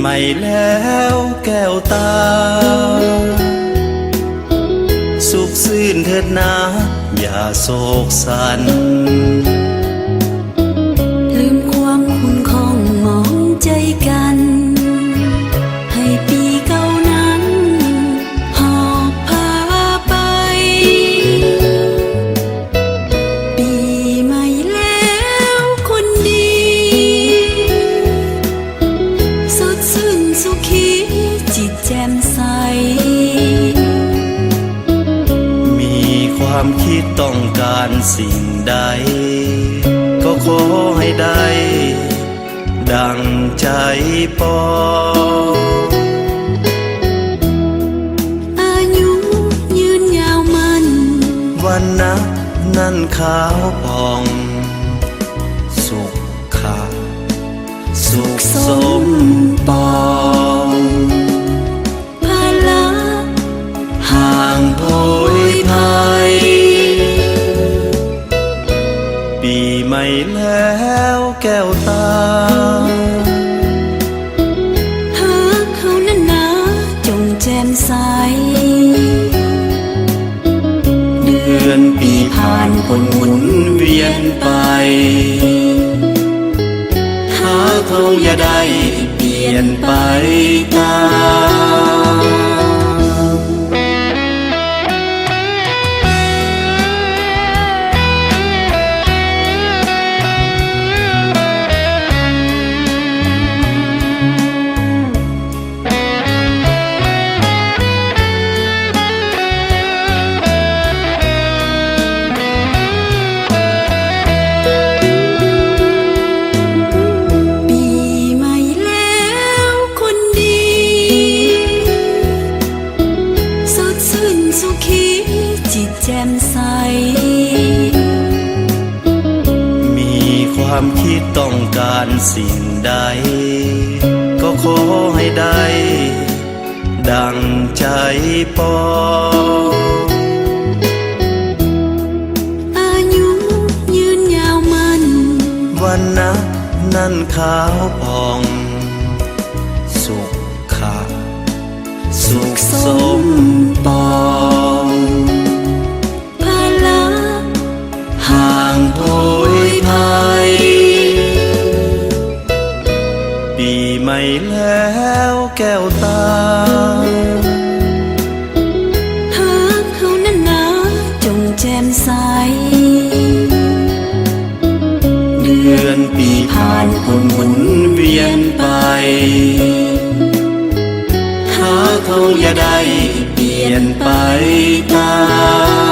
ໃໝ່ແລ້ວແກ້ວຕາ ສຸກຊື່ນເທີດນາ ຢ່າໂສກສັນ ລືມຄວາມຂຸ້ນຂ້ອງໝອງໃຈກັນ ໃຫ້ປີເກົ່ານັ້ນ ຫອບພາໄປ ປີໃໝ່ແລ້ວຄົນດີ ສົດຊື່ນສຸຂີຈິດແຈ່ມໃສ ມີຄວາມຄິດຕ້ອງການສິ່ງໃດ ກໍຂໍໃຫ້ໄດ້ ດັ່ງໃຈປອງ ອາຍຸຍືນຍາວໝັ້ນ ວັນນະນັ້ນຂາວຜ່ອງ ສຸຂະສຸກສົມປອງ ພາລະຫ່າງໂພຍໄພ ປີໃໝ່ແລ້ວແກ້ວຕາ ຫາກເຮົານັ້ນນາຈົ່ງແຈ່ມໃສ ເດືອນປີຜ່ານພົ້ນໝູນວຽນໄປ ຫາກເຮົາຢ່າໄດ້ປ່ຽນໄປຕາມ ປີໃໝ່ແລ້ວຄົນດີ ສົດຊື່ນສຸຂີຈິດແຈ່ມໃສ ມີຄວາມຄິດຕ້ອງການສິ່ງໃດ ກໍຂໍໃຫ້ໄດ້ ດັ່ງໃຈປອງ ອາຍຸຍືນຍາວໝັ້ນ ວັນນະນັ້ນຂາວຜ່ອງ ສຸຂະສຸກສົມປອງ ພາລະຫ່າງໂພຍໄພ ປີໃໝ່ແລ້ວແກ້ວຕາ ຫາກເຮົານັ້ນນາຈົ່ງແຈ່ມໃສ ເດືອນປີຜ່ານພົ້ນໝູນວຽນໄປ ຫາກເຮົາຢ່າໄດ້ປ່ຽນໄປຕາມ